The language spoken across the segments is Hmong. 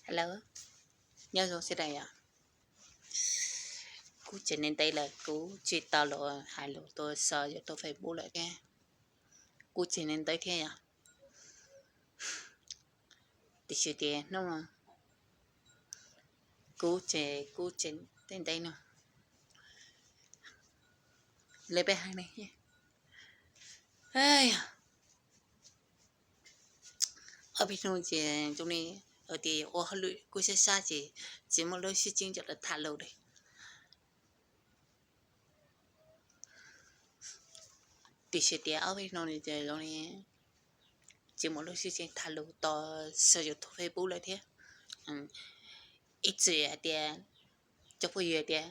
Hello, nyob zoo sawv daws yom. Kuv tseem ntev ntev lawm kuv tsis tau los hais lus tuaj so YouTube, Facebook lawm thiab. Kuv tseem ntev ntev thiab yom. Tiam sis tias hnub no kuv tseem, kuv tseem ntev ntev no. Li peb hais ne, ob peb hnub ces zoo li tias ua hauj lwm kuj sab sab ces tsis muaj lub sib ceeb coj los tham lus li. Tiam sis tias ob peb hnub no ces zoo li tsis muaj lub sib ceeb tham lus tos saum YouTube, Facebook lawm thiab. Ib txwm hais tias cov phooj ywg tias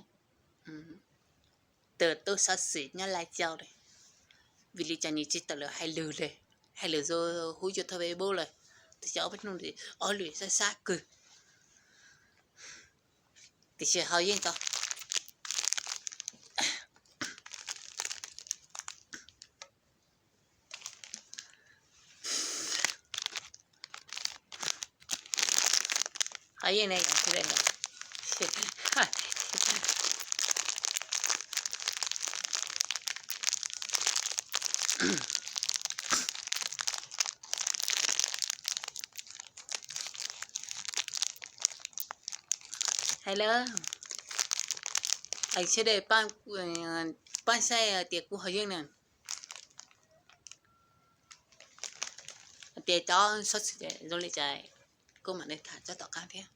tus tub xov xwm nyob Lais Cau li, vim li cas nws tsis tawm lawm hais lus li, hais lus hauv YouTube, Facebook lawm. Tiam sis ob peb hnub no ob lwm sab sab kawg. Tiam sis ho yeej tau, ho yeej ne yom. Hais lawm, sawv daws pab saib tias kuv ho yeej na. Tias cov xov xwm zoo li cas kuv mam li tham tsob tom qab thiab.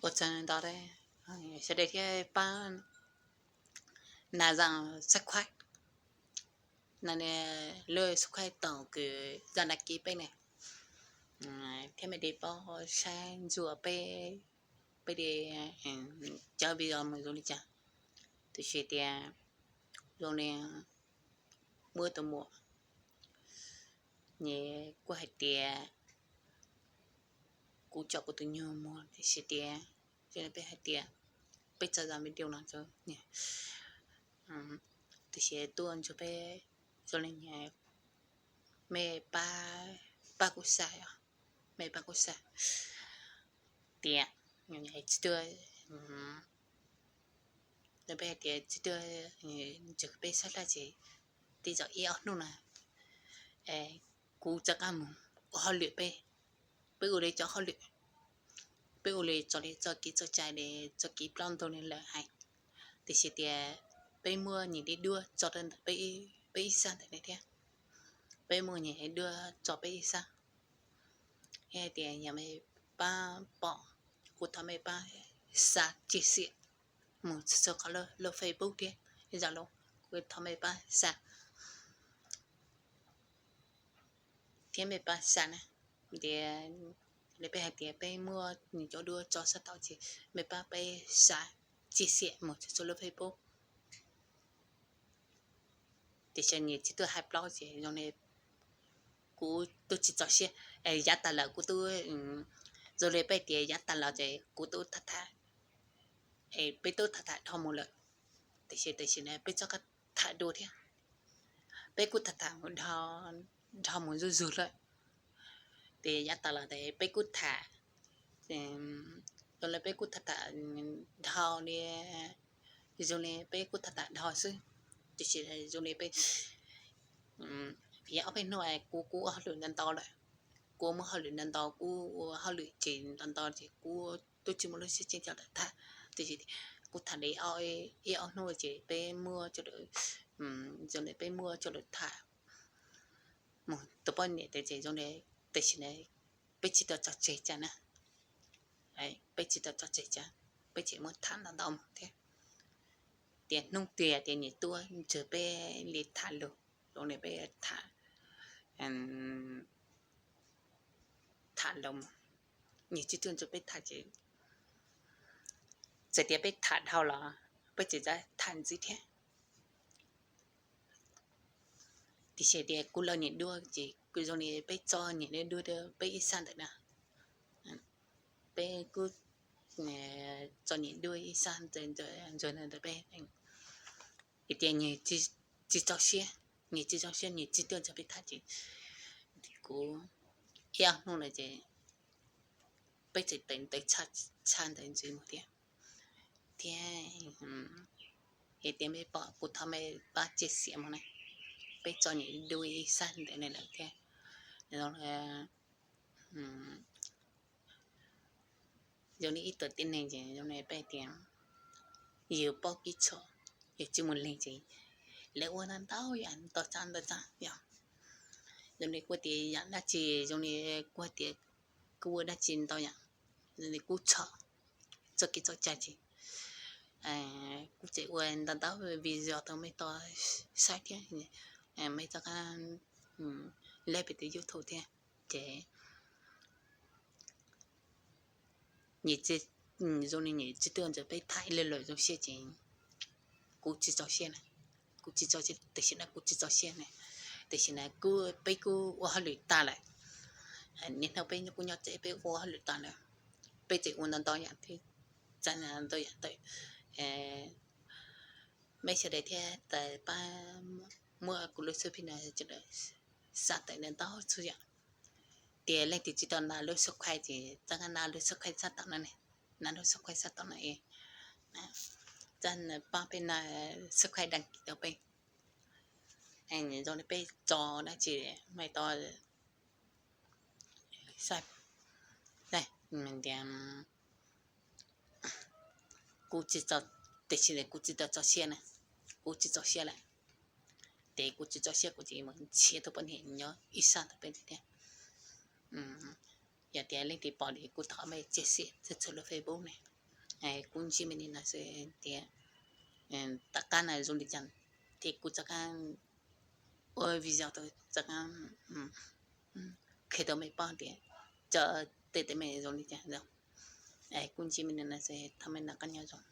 Ua tsaug ntau, sawv daws thiaj pab nas zam subscribe, lub subscribe toom kws zaj đăng ký peb ne, thiab mam li pab saib ntsuas peb, peb li cov video mus zoo li cas. Tiam sis tias zoo li muaj tus muam nws kuj hais tias kuv tso kuv tus nyuag muag, tiam sis tias zoo li peb hais tias peb tso zaj video no, tiam sis tuaj ntsuas peb zoo li mej pab kuv saib, mej pab kuv saib tias tsis tuaj, peb hais tias tsis tuaj ntsuas peb sab laj ces tej zaum ib ob hnub no kuv rov qab mus ua hauj lwm peb, peb ua li cov hauj lwm, peb ua li txog li txoj kev txoj cai li txoj kev plaub ntug li lawm hais. Tiam sis tias peb muaj nyias li duab tso rau ntawm peb ib sab ntawm li thiab, peb muaj nyias li duab tso peb ib sab. Yog hais tias yog mej pab pom, kuv thov mej pab xa chia sẻ mus txhua txhua qhov lub Facebook thiab, ib zaug los kuv thov mej pab xa thiab mej pab xa na. Tias li peb hais tias peb muaj nyias cov duab tso sab tod ces mej pab peb xa chia sẻ mus txhua txhua lub Facebook. Tiam sis nyias tsis tuaj hais plaub ces zoo li kuv twb tsis txaus siab, yav tas lawm kuv twb, zoo li peb tias yav tas los ces kuv twb tham tham, peb twb tham tham dhau mus lawm. Tiam sis tam sim no peb txoj koj tham dua thiab, peb kuj tham tham mus dhau mus zuj zus lawm. Ces yav tas los ces peb kuj tham, zoo li peb kuj tham tham dhau li, zoo li peb kuj tham tham dhau xwb. Tiam sis zoo li peb, yav ob peb hnub kuv kuj ua hauj lwm ntau ntau lawm, kuv muaj hauj lwm ntau ntau, kuv ua hauj lwm ces ntau ntau ces kuv twb tsis muaj lub siab tseem coj lawv tham. Tiam sis kuv tham li ib ob hnub ces peb muab coj lawv, zoo li peb muab coj lawv tham mus tus poj niam tias ces zoo li, tiam sis na peb tsis tau tso tseg cas na, peb tsis tau tso tseg cas, peb tseem muab tham ntau ntau mus thiab. Tias hnub twg tias nyias tuaj ntsib peb li tham lus, zoo li peb tham, tham lus, nyias tsis tuaj ntsib peb tham ces txawm tias peb tham dhau los peb tseem tham ntxiv thiab. Tiam sis tias kuv los niam duab ces kuv zoo li peb tso niam duab rau peb ib sab ntawm na, peb kuj tso niam duab ib sab ntawm, ntawm peb, es tias nyias tsis tso siab, nyias tsis tso siab, nyias tsis tuaj ntsib peb tham ces kuv ib ob hnub no ces peb tseem tawm ntawv tshaj ntawd ntxiv mus thiab. Thiab hais tias mej pom kuv thov mej pab tse xiam mus na, peb tso niam duab ib sab ntawm ne lawm thiab. Zoo li ib tug tib neeg ces zoo li peb tias yus paub kib tsho, yus tsis mus lees ces lawv ua ntau ntau yam ntau tsav ntau tsav yom. Zoo li kuv tias yam dab tsi, zoo li kuv tias kuv ua dab tsi ntau yam, zoo li kuv txhom txoj kev txoj cai ces kuv tseem ua ntau ntau video rau mej tau saib thiab, mej txoj qab leb pem tus YouTube thiab. Ces nyias zoo li nyias tsis tuaj ntsib peb tham ib lo lus zoo siab ces kuv tsis tso siab na, kuv tsis tso siab, tam sim no kuv tsis tso siab na. Tam sim no kuv, peb kuj ua hauj lwm tag lawm, niaj hnub peb kuj nyob tsev peb ua hauj lwm tag lawm, peb tseem ua ntau ntau yam thiab, txav ntau yam ntawm mej sawv daws thiab tau pab muab kuv lub xub phij no xa tawm ntau ntau txhua yam. Tias leej twg tsis tau na lub subscribe ces txoj qab na lub subscribe sab tom no ne, na lub subscribe sab tom no es, txoj pab peb na subscribe đăng ký rau peb. Zoo li peb tso dab tsi mej tau saib tias kuv tsis tau, tiam sis kuv tsis tau tso siab na, kuv tsis tso siab lawm. Ces kuv tsis tso siab kuv ces mus nrhiav tus poj niam nyob ib sab ntawm peb thiab. Yog tias leej twg pom li kuv thov mej tse xiam txhua txhua lub Facebook ne, kuv ntsib mej li no xwb tias tom qab no zoo li cas thiab kuv rov qab ua video rov qab qhia rau mej paub tias cov tej teeb meem zoo li cas. Kuv ntsib mej li no xwb, thov mej noj qab nyob zoo.